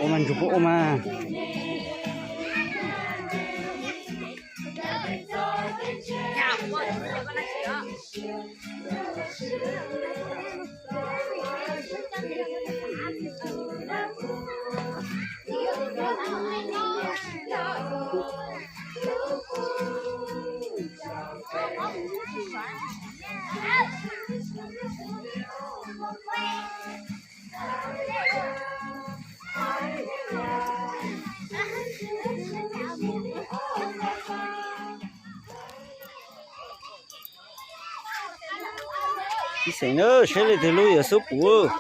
Ua mas ntsug puab ua mas. Ib xeem na, saib leej twg lub yuav xub puv.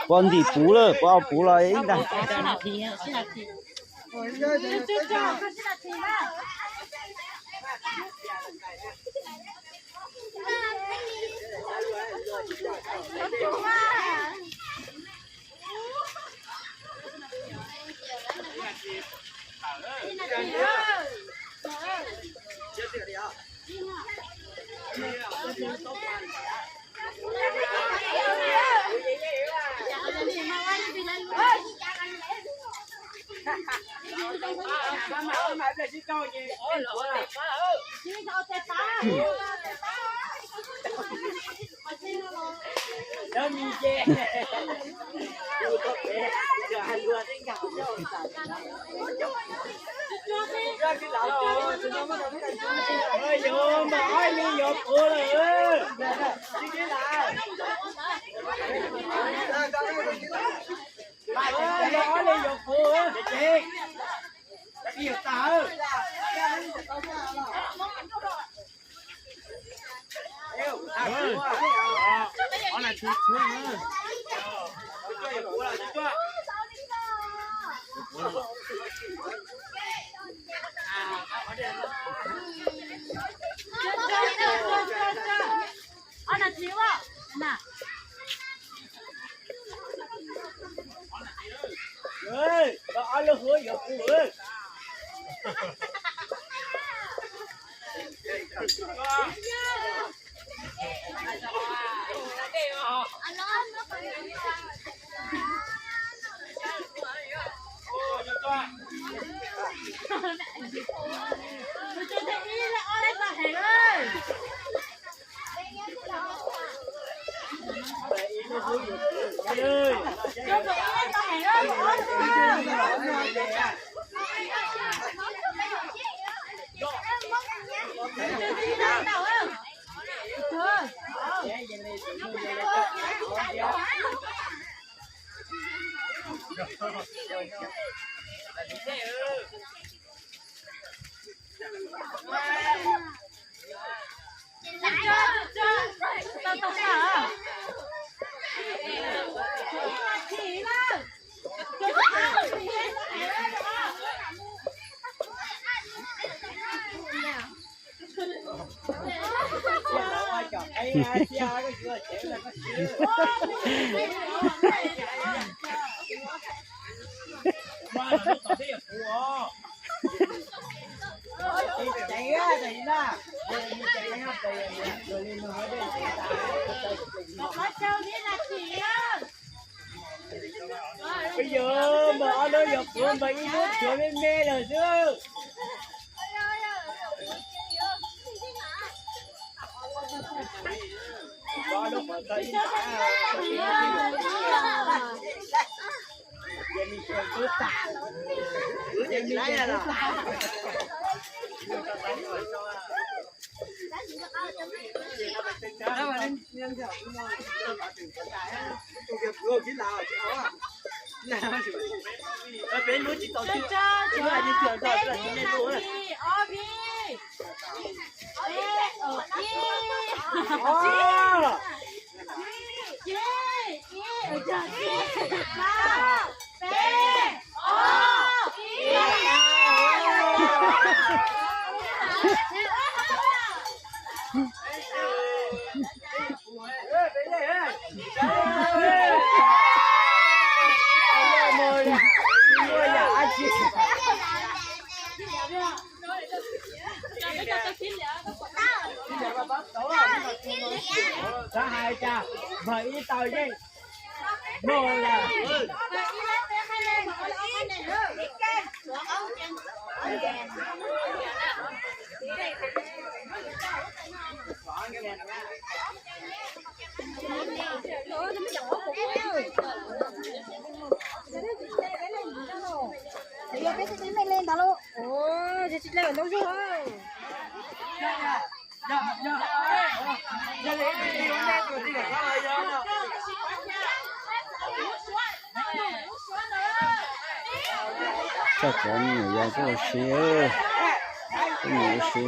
Puas ntim puv lawm, puas puv los ib ntag. Yog npawg ob lub yog puav npawg ib lub tshuav me me lawm xwb. Xav hais cas npawg ib tau yeej no lawm. Coj cov me nyuam yaus tuaj ua si, tuaj mus ua si.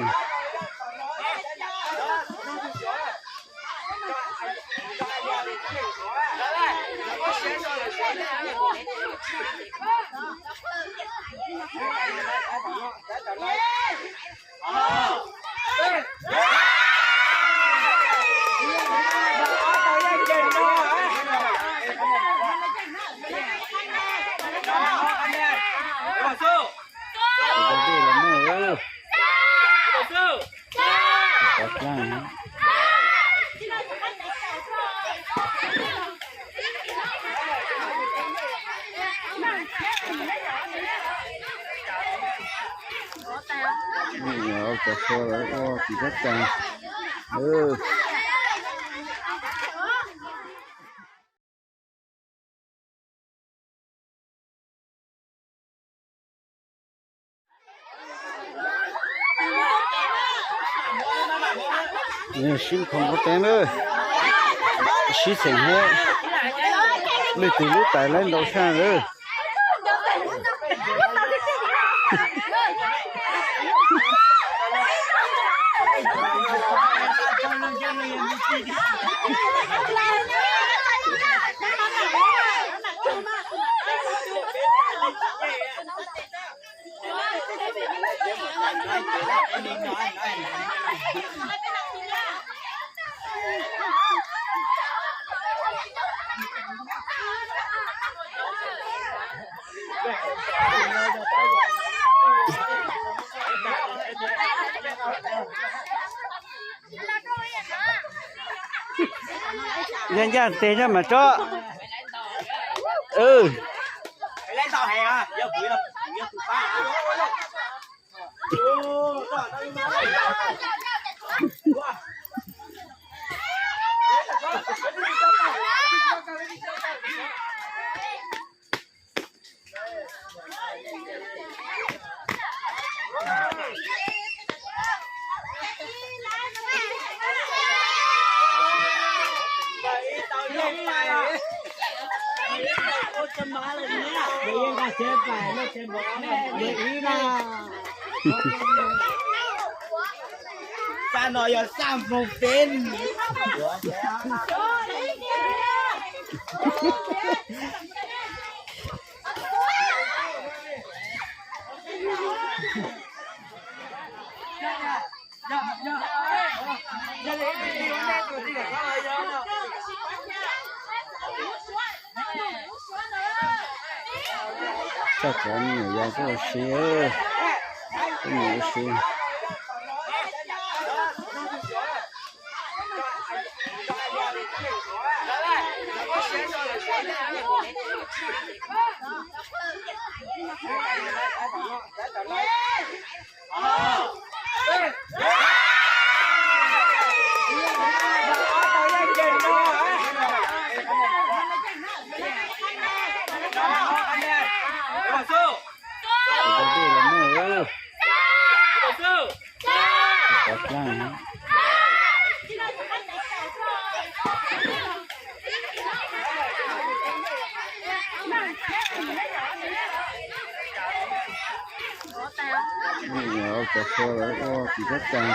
Cov xua lawv ua tim kab tas. Sib khoom ua teev lawm, sib xeem thiab, leej twg lub tais lawv ntau tshaj lawm. Ncaj ncaj tes nyob mas tso. Xab no yog xab moo peb. Coj cov me nyuam yaus tuaj ua si, tuaj mus ua si. Cov so lawv ua tsis txhob tag.